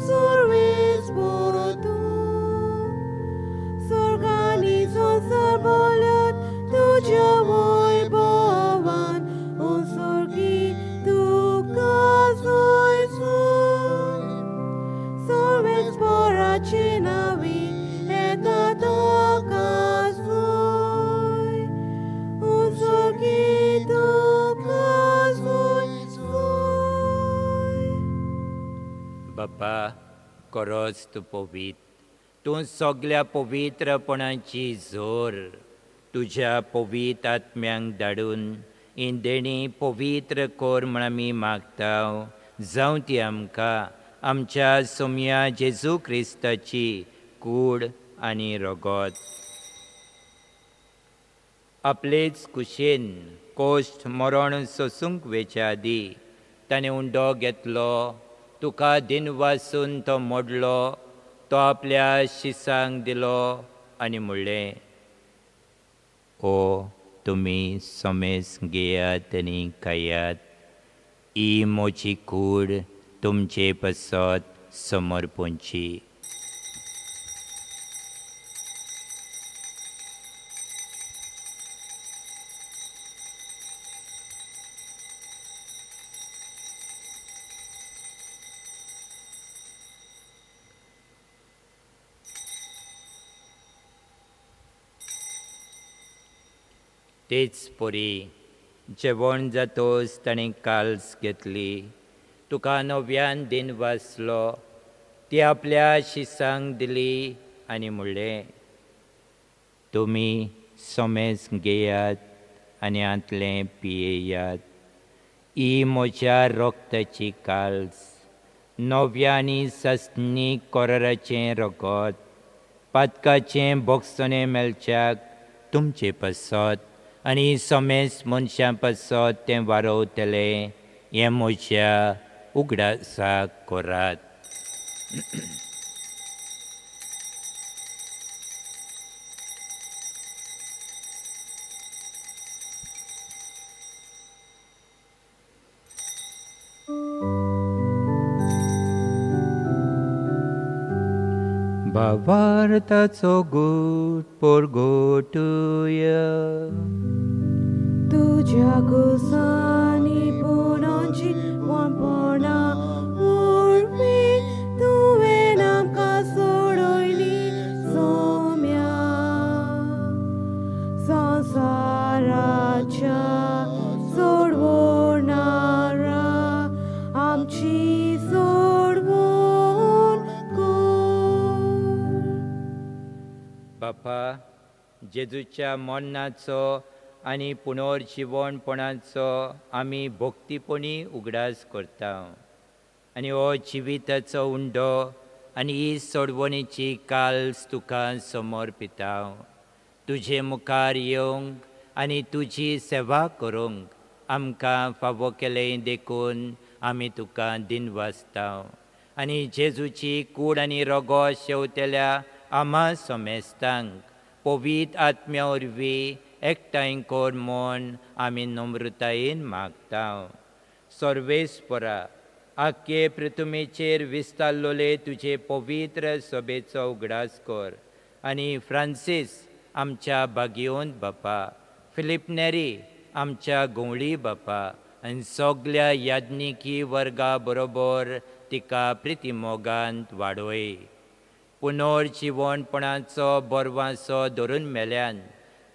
सर्वेस्पोर तूं, स्वर्गांनी संवसार भरल्यात तुज्या वैभवान, ओ स्वर्गी तुका जय जय. सर्वेस्पोराचे नांवी येता ताका जय, ओ स्वर्गी तुका जय जय. बापा, खरोच तूं पवित्र, तूं सगल्या पवित्रपणाची जोर. तुज्या पवित्र आत्म्यांक धाडून ही देणी पवित्र कर म्हण आमी मागता. जावं ती आमकां आमच्या सोम्या जेजू क्रिस्ताची कूड आनी रगत. आपलेच कुशेन कोश्ट मरण सोसूंक वेच्या आदीं ताणें उंडो घेतलो, तुका दिनवासून तो मोडलो, तो आपल्या शिसांक दिलो आनी म्हणलें, ओ तुमी समेस घेयात आनी खायात, ही म्हजी कूड तुमचे पासत समर्पणची. तेच परी जेवण जातोच ताणें काल्स घेतली, तुका नव्यान दिन वाचलो, ती आपल्या शिसांक दिली आनी म्हणलें, तुमी समेज घेयात आनी हांतलें पियेयात, ही म्हज्या रक्ताची काल्स, नव्या आनी सस्नी कोराचें रगत, पातकाचें भोगसणें मेळच्याक तुमचे पासत आनी समेज मनशां पासत तें वारोवतलें, हें म्हज्या उगडासाक करात. भावार्थाचो गूट परगटुया. तुज्या गोसानी पुनोची वाणपणा वरवीं तुवें आमकां सोडयली सोम्या, संवसाराच्या सोडवणारा बापा, जेजूच्या मरणाचो आनी पुनर्जिवणपणाचो आमी भक्तीपणी उगडास करता आनी हो जिविताचो उंडो आनी ही सोडवणेची काल्स तुका समर्पिता. तुजे मुखार येवंक आनी तुजी सेवा करूंक आमकां फावो केलें देखून आमी तुका दिनवासता. आनी जेजूची कूड आनी रगो शेवतेल्या आमा समेस्तांक पवित्र आत्म्या वरवीं एकठांय कर म्हूण आमी नम्रतायेन मागता. सर्वेस्परा, आख्खे पृथ्वीचेर विस्तारलोले तुजे पवित्र सभेचो उगडास कर आनी फ्रांसीस आमच्या भाग्योन बापा, फिलीप नेरी आमच्या गवळी बापा आनी सगल्या याज्ञिकी वर्गा बरोबर तिका प्रितीमोगांत वाडोय. पुनर्जिवणपणाचो बरवासो धरून मेल्यान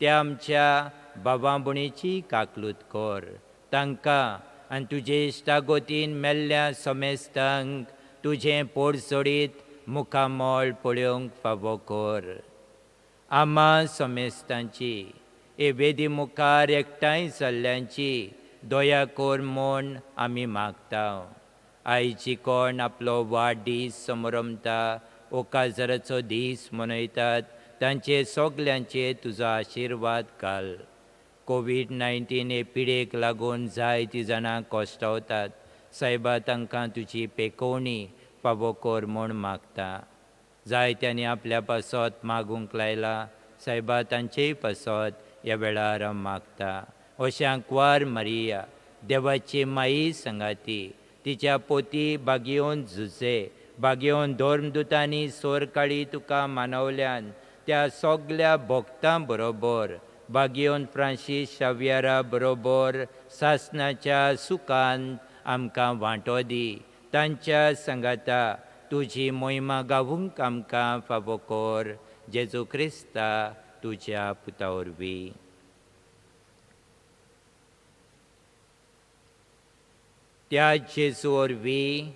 त्या आमच्या बाबा भयणीची काकलूत कर. तांकां आनी तुजे इश्टागोतीन मेल्ल्या समेस्तांक तुजें पोट सोडीत मुखामळ पळोवंक फावो कर. आमा समेस्तांची हे वेदी मुखार एकठांय जाल्ल्यांची दया कर म्हूण आमी मागता. आयची कोण आपलो वाडदीस समरमता ओ काजराचो दीस मनयतात तांचे सगल्यांचे तुजो आशिर्वाद घाल. कोवीड-19 हे पिडेक लागून जायतीं जाणां कश्टावतात. सायबा, तांकां तुजी पेकोवणी फावो कर म्हूण मागता. जायत्यांनी आपल्या पासत मागूंक लायला. सायबा, तांचेय पासत ह्या वेळार हांव मागता. अशें कुवार मारिया देवाची माई सांगाती तिच्या पोती बागयोवन झुजे बागयोवन धर्मदुतांनी सोरकाळी तुका मानवल्यान त्या सगल्या भक्तां बरोबर बागयोवन फ्रांसीस शावियारा बरोबर सासनाच्या सुखान आमकां वांटो दी. तांच्या सांगाता तुजी मोहिमा गावूंक आमकां फावो कर. जेजू क्रिस्ता तुज्या पुता वरवीं. त्या जेजू वरवीं,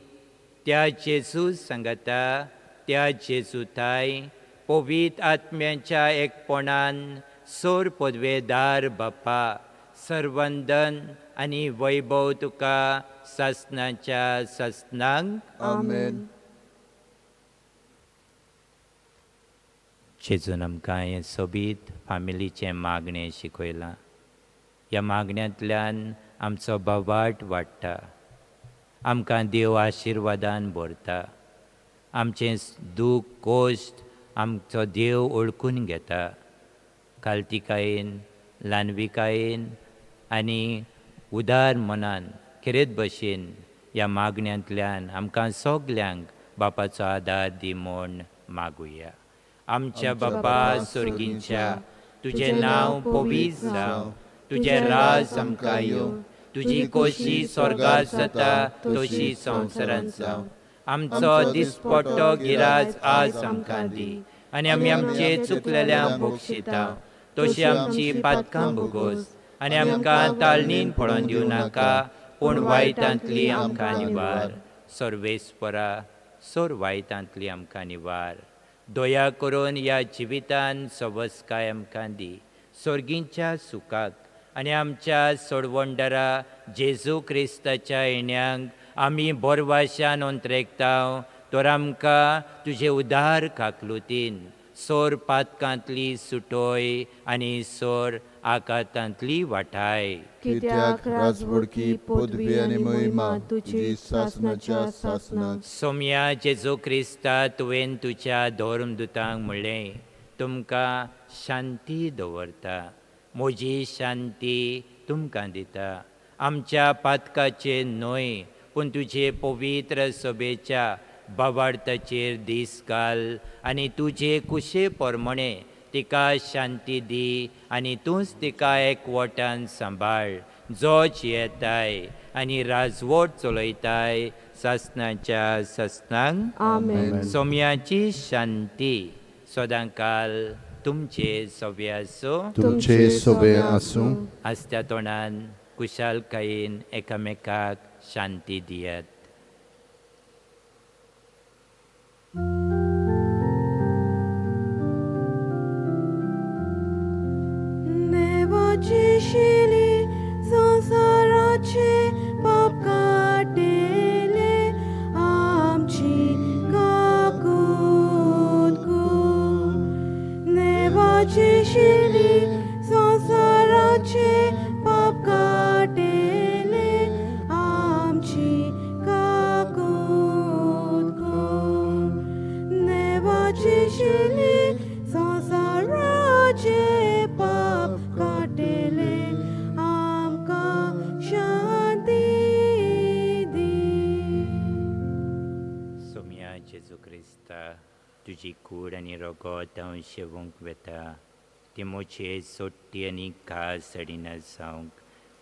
त्या जेजू सांगाता, त्या जेजू थाय पवित्र आत्म्याच्या एकपणान सोर पदवेदार बापा, सर्वंदन आनी वैभव तुका सासनाच्या सासनांक. आमेन. जेजून आमकां हें सोबीत फामिलीचें मागणें शिकयलां. ह्या मागण्यांतल्यान आमचो भावार्थ वाडटा, आमकां देव आशिर्वादान भरता, आमचें दूख कोश्ट आमचो देव ओळखून घेता. कालतिकायेन, ल्हानविकायेन आनी उदार मनान खेरीत भशेन ह्या मागण्यांतल्यान आमकां सगल्यांक बापाचो आदार दी म्हूण मागुया. आमच्या बापा सोर्गींच्या, तुजें नांव पवित्र जावं, तुजें राज आमकां येवं, तुजी कोशी स्वर्गात जाता तशी संवसारांत जावं. आमचो दिसपट्टो गिराज आज आमकां दी आनी आमी आमचे चुकलेल्यांक बक्षिता तशी आमची पातकां भोगोस आनी आमकां ताळणीन पळोवन दिवं नाका, पूण वायटांतली आमकां निवार. सर्वेस्परा, सोर वायटांतली आमकां निवार. दया करून ह्या जिवितान सवसकाय आमकां दी, सोर्गींच्या सुखाक आनी आमच्या सोडवणदारा जेजू क्रिस्ताच्या येण्यांक आमी बोरवाशान अंतरेकता. तर आमकां तुजे उदार काकलुतीन सोर पातकांतली सुटोय आनी सोर आकातांतली वाठाय. कित्याक राजवडकी पदवी आनी महिमा तुजी सासनाच्या सासनाक. सोम्या जेजू क्रिस्ता, तुवें तुज्या धर्मदुतांक म्हणलें, तुमकां शांती दवरता, म्हजी शांती तुमकां दिता. आमच्या पातकाचेर न्हय पूण तुजे पवित्र सभेच्या भावार्थाचेर दीस घाल आनी तुजे कुशे प्रमाणे तिका शांती दी आनी तूंच तिका एकवटान सांबाळ, जो जियेताय आनी राजवट चलयताय सासनाच्या सासनांक. आमेन. सोम्याची शांती सदांकाल तुमचे सोबे आसूं. तुमचे सोबे आसूं. आसत्या तोंडान कुशालकायेन एकामेकाक शांती दियात. शेली संवसाराचे पाप काडटेले आमची काकूत कर. देवाची शेली संवसाराचे पाप काडटेले आमची काकूत कर. देवाची शेली संवसाराचे पाप काडटेले आमकां शांती दी. सोम्या जेजू क्रिस्ता, तुजी कूड आनी रगत हांव शेवूंक वेता ती म्हजे सोडटी आनी खास सडिना जावंक,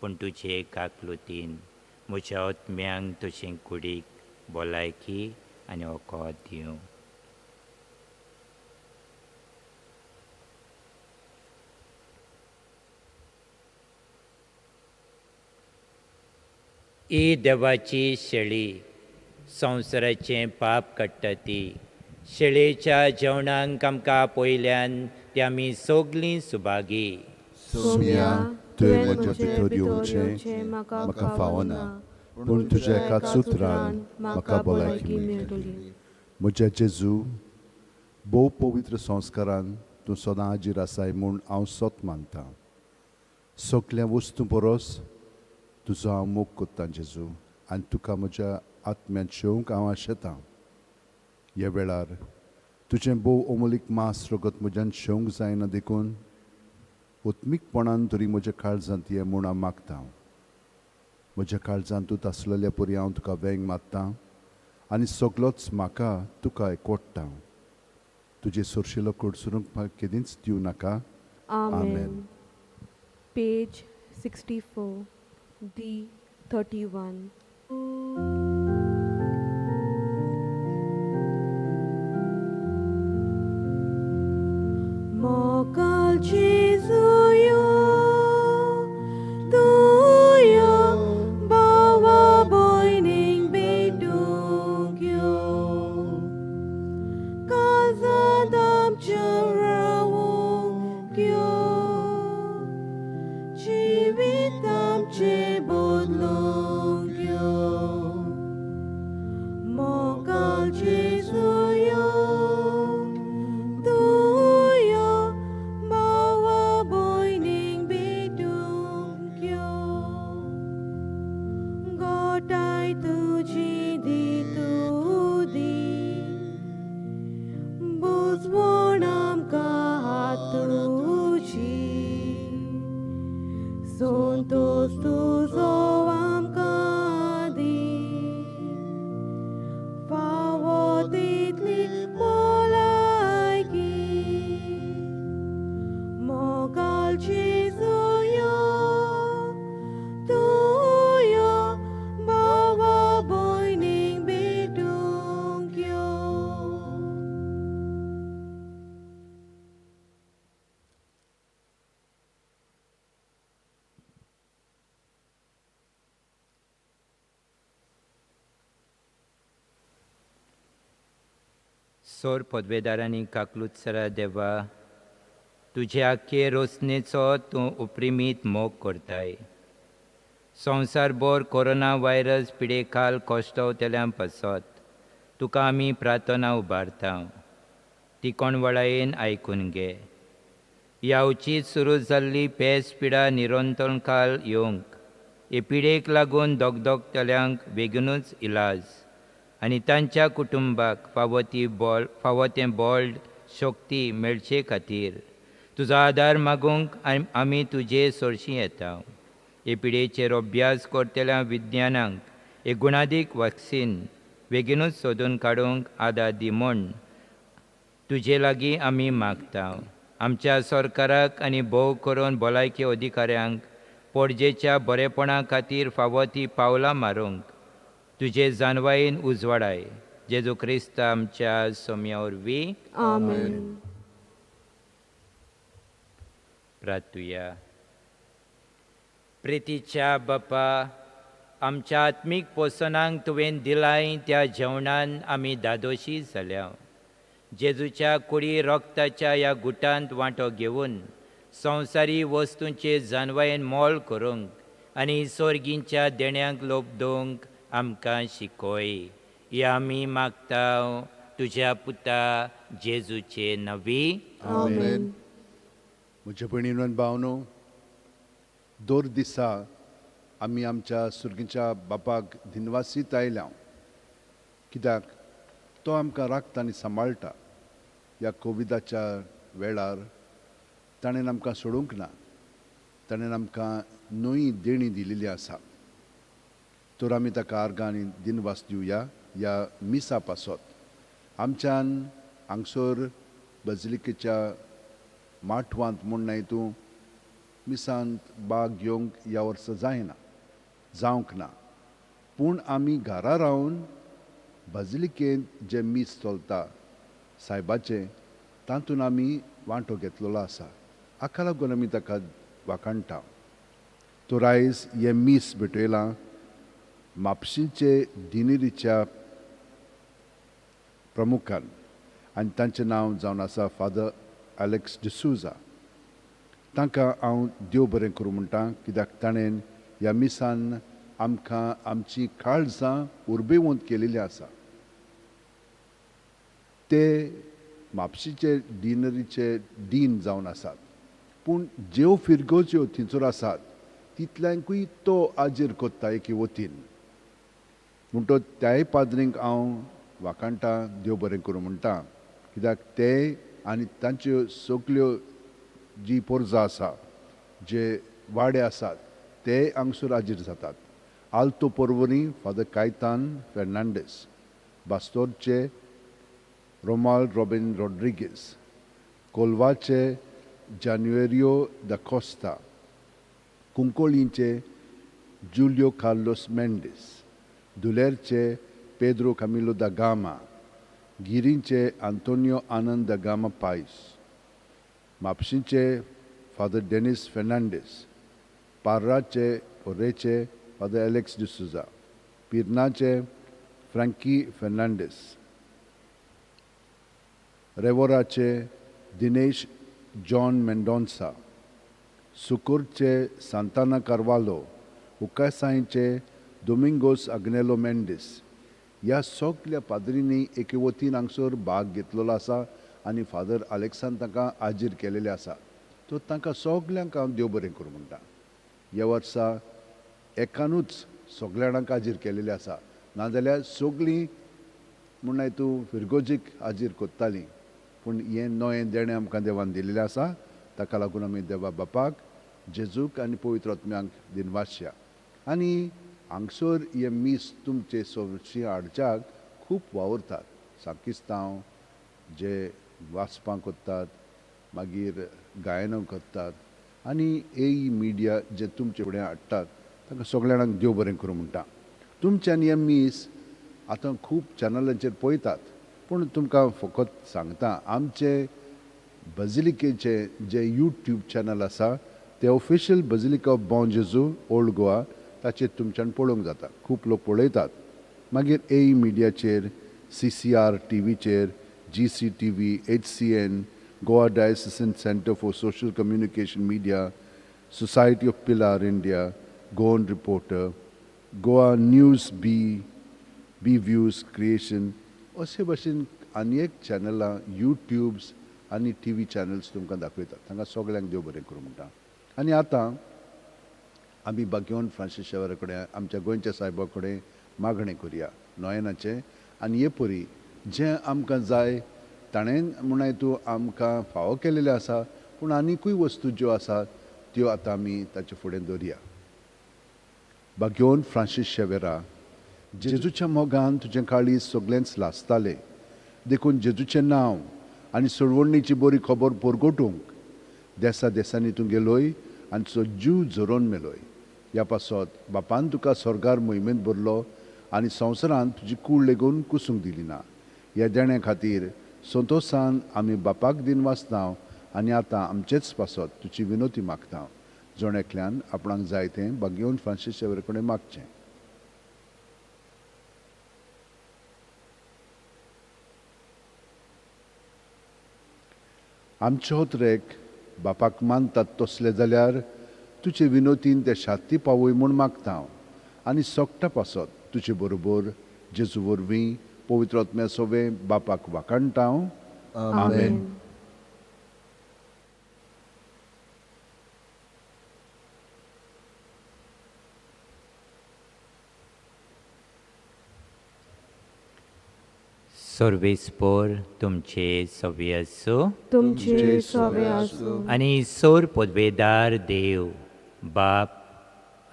पूण तुजे काकलुतीन म्हज्या आत्म्यांक तुजे कुडीक भलायकी आनी वखद दिवं. ही देवाची शेळी संवसाराचें पाप काडटा ती शेळेच्या जेवणाक आमकां पयल्यान ती आमी सगलीं सुभागी. सोम्या, तुवें म्हज्या भितर येवचें म्हाका फावना, पूण तुज्या एकाच उतरान म्हाका भलायकी मेळटली. म्हज्या जेजू, भोव पवित्र संस्कारान तूं सदां हाजीर आसाय म्हूण हांव सत मानतां. सगल्या वस्तूं परस तुजो हांव मोग करतां जेजू, आनी तुका म्हज्या आत्म्यांत शेवंक हांव आशेतां. ह्या वेळार तुजें भोव अमोलीक मांस रगत म्हज्यान शेवंक जायना, देखून उत्मीकपणान तरी म्हज्या काळजांत ये म्हूण हांव मागतां. म्हज्या काळजांत तूं आसलेल्या परी हांव तुका वेंग मारतां आनी सगलोच म्हाका तुका एकवटता. तुजे सोरशिलो कडसरूंक म्हाका केदींच दिवं नाका. आमेन. Page 64, D 31. मोगाल जेजू तुयो भावा भयणींक भेटूंक यो, काळजांत आमच्या रावूंक यो, जिवीत आमचें बदलूंक यो. मोगाल जेजू तुयो भावा भयणींक भेटूंक यो, गोठाय तुजी दी तूं दी, बुजवण आमकां हात तुजी, संतोश तुजो आमकां दी, फावो तितली भलायकी. मोगाल जेजू तुयो भावा भयणींक भेटूंक यो. सोर पदवेदारांनी काकलूत सरा देवा, तुजे आख्खे रोसनेचो तूं उपरिमीत मोग करताय. संवसारभर कोरोना व्हायरस पिडेखाल कश्टवतल्यां पासत तुका आमी प्रार्थना उबारता, ती कोणवळायेन आयकून घे. ह्या अवचीत सुरू जाल्ली पेस पिडा निरंतरकाल येवंक, हे पिडेक लागून दगदगतल्यांक बेगीनूच इलाज आनी तांच्या कुटुंबाक फावो ती बळ, फावो तें बळ शक्ती मेळचे खातीर तुजो आदार मागूंक आमी तुजे सरशीं येता. हे पिडेचेर अभ्यास करतल्या विज्ञानांक एक गुणादीक वॅक्सीन बेगीनूच सोदून काडूंक आदार दी म्हूण तुजे लागीं आमी मागता. आमच्या सरकाराक आनी भोव करून भलायकी अधिकाऱ्यांक पोरजेच्या बरेपणा खातीर फावो ती पावलां मारूंक तुजे जानवायेन उजवाडाय. जेजू क्रिस्त आमच्या सोम्या वरवीं. आमेन. प्रार्थुया. प्रितीच्या बापा, आमच्या आत्मीक पोसणांक तुवें दिलाय त्या जेवणान आमी दादोशी जाल्या. जेजूच्या कुडी रक्ताच्या ह्या गुटांत वांटो घेवन संवसारी वस्तूंचे जानवायेन मोल करूंक आनी सोर्गींच्या देण्यांक लोबदोवंक आमकां शिकय. हे आमी मागता तुज्या पुता जेजूचे नवी. आमेन. म्हज्या भयणीनो आनी भावनो, दर दिसा आमी आमच्या सुर्गीच्या बापाक दिनवासीत आयल्या, कित्याक तो आमकां राखता आनी सांबाळटा. ह्या कोविडाच्या वेळार ताणें आमकां सोडूंक ना, ताणें आमकां नवी देणी दिलेली आसा. तर आमी ताका आर्गां आनी दिनवास दिवया ह्या मिसा पासत. आमच्यान हांगसर बजलिकेच्या माठवांत म्हूण न्हय तूं मिसांत बाग घेवंक ह्या वर्सा जायना, जावंक ना, पूण आमी घरा रावन बजलिकेंत जें मीस चलता सायबाचें तातूंत आमी वांटो घेतलेलो आसा. हाका लागून आमी ताका वाखाणटा. तर आयज हें मीस भेटयलां म्हापशेंचे डिनेरीच्या प्रमुखान आनी तांचें नांव जावन आसा फादर एलेक्स डिसूजा. तांकां हांव देव बरें करूं म्हणटा, कित्याक ताणें ह्या मिसान आमकां आमची काळजां उर्बेवंत केलेली आसा. ते म्हापशेचे डिनरीचे डीन जावन आसात, पूण ज्यो फिरगोज्यो थंयसर आसात तितल्यांकूय तो आजेर कोत्ता एके वतीन. म्हणटो त्याय पाद्रींक हांव वाखाणटा, देव बरें करूं म्हणटा, कित्याक ते आनी तांच्यो सगल्यो जी पोरजां आसा, जे वाडे आसात ते हांगसर हाजीर जातात. आल्तो पर्वरी फादर कायतान फेर्नांडीस, बास्तोरचे रोमाल रॉबिन रॉड्रिगीस, कोलवाचे जान्युएरियो the Costa, कुंकोळींचे जुलियो कार्लोस मेंडीस, दुलेरचे पेद्रो कामिलो the Gama, गिरींचे आंतोनियो आनंद the Gama पायस, म्हापशेंचे फादर डेनीस फेर्नांडीस, पार्राचे पोर्रेचे फादर एलेक्स डिसुजा, पिर्नाचे फ्रँकी फेर्नांडीस, रेवोराचे दिनेश जॉन मेंडोन्सा, सुकूरचे सांताना कार्वालो, उकासांयचे दोमिंगोस आग्नेलो मेंडीस. ह्या सगल्या पाद्रींनी एके वतीन हांगसर भाग घेतलेलो आसा आनी फादर आलेक्सान तांकां हाजीर केलेले आसा. तर तांकां सगल्यांक हांव देव बरें करूं म्हणटा. ह्या वर्सा एकानूच सगल्या जाणांक हाजीर केलेले आसा, नाजाल्यार सगळीं म्हण तूं फिरगोजीक हाजीर कोत्तालीं, पूण हें नवें देणें आमकां देवान दिलेलें आसा. ताका लागून आमी देवा बापाक, जेजूक आनी पवित्र आत्म्यांक दिनवासया. आनी हांगसर हें मीस तुमचे सोबशी हाडच्याक खूब वावुरतात. सांकिस्तांव जे वाचपां करतात, मागीर गायनां करतात आनी ए मिडिया जे तुमचे फुडें हाडटात तांकां सगल्या जाणांक देव बरें करूं म्हणटा. तुमच्यान हें मीस आतां खूब चॅनलांचेर पळयतात, पूण तुमकां फकत सांगता आमचे बजिलिकेचे जे यूट्यूब चॅनल आसा ते official basilica of Bom Jesus old Goa, ताचेर तुमच्यान पळोवंक जाता. खूब लोक पळयतात. मागीर ए मिडियाचेर, CCR T व्हीचेर, GCTV, HCN, Goa diocesan centre for social communication media, society of Pilar India, Goan reporter, Goa news B, B views creation, अशे भाशेन आनी एक चॅनलां, यूट्यूब्स आनी टी व्ही चॅनल्स तुमकां दाखयतात. तांकां सगल्यांक देव बरें करूं म्हणटा. आनी आतां आमी बागेवन फ्रांसीस शेवरा कडेन, आमच्या गोंयच्या सायबा कडेन मागणें करुया नोयनाचें. आनी हे परी जें आमकां जाय ताणें म्हण तूं आमकां फावो केलेलें आसा, पूण आनिकूय वस्तू ज्यो आसात त्यो आतां आमी ताचे फुडें दवरया. बागेवन फ्रांसीस शेवेरा, जेजूच्या मोगान तुजें काळीज सगळेंच लासतालें, देखून जेजूचें नांव आनी सोडवणीची बरी खबर परगटूंक देसा देसांनी तूं गेलोय आनी तुजो जीव झरोवन मेलोय. ह्या पासत बापान तुका स्वर्गार मोहिमेंत भरलो आनी संवसारांत तुजी कूड लेगून कुसूंक दिली ना. ह्या देण्या खातीर संतोसान आमी बापाक दिनवासता आनी आतां आमचेच पासत तुजी विनोती मागता. जण एकल्यान आपणाक जाय तें बागेवन फ्रांसीस शेवरे कडेन मागचें. आमचे होत्रेक बापाक मानतात तसले जाल्यार, तुजे विनोतीन ते शात्ती पावय म्हण मागतांव, आनी सगटा पासत तुजे बरोबर जेजू वरवीं पवित्र आत्म्या सवें बापाक वाखाणतांव. आमेन. सर्वेस्पोर तुमचे सवे आसूं. तुमचे सवे आसूं. आनी सोर पदवेदार देव बाप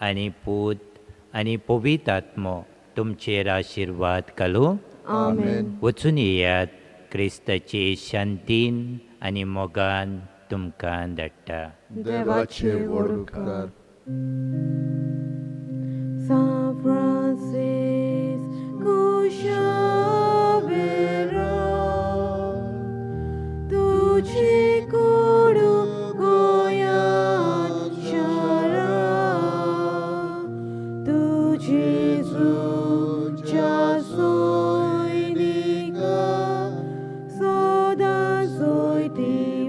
आनी पूत आनी पवित्र आत्मो तुमचेर आशिर्वाद घालूं. आमेन. वचून येयात, क्रिस्ताचे शांतीन आनी मोगान तुमकां धाडटा. देवाचे व्हड उपकार. San Francisco Xavier, तुझे कोडू गोयान शारा, तू जेजूच्या सैनिका, सदां जोयती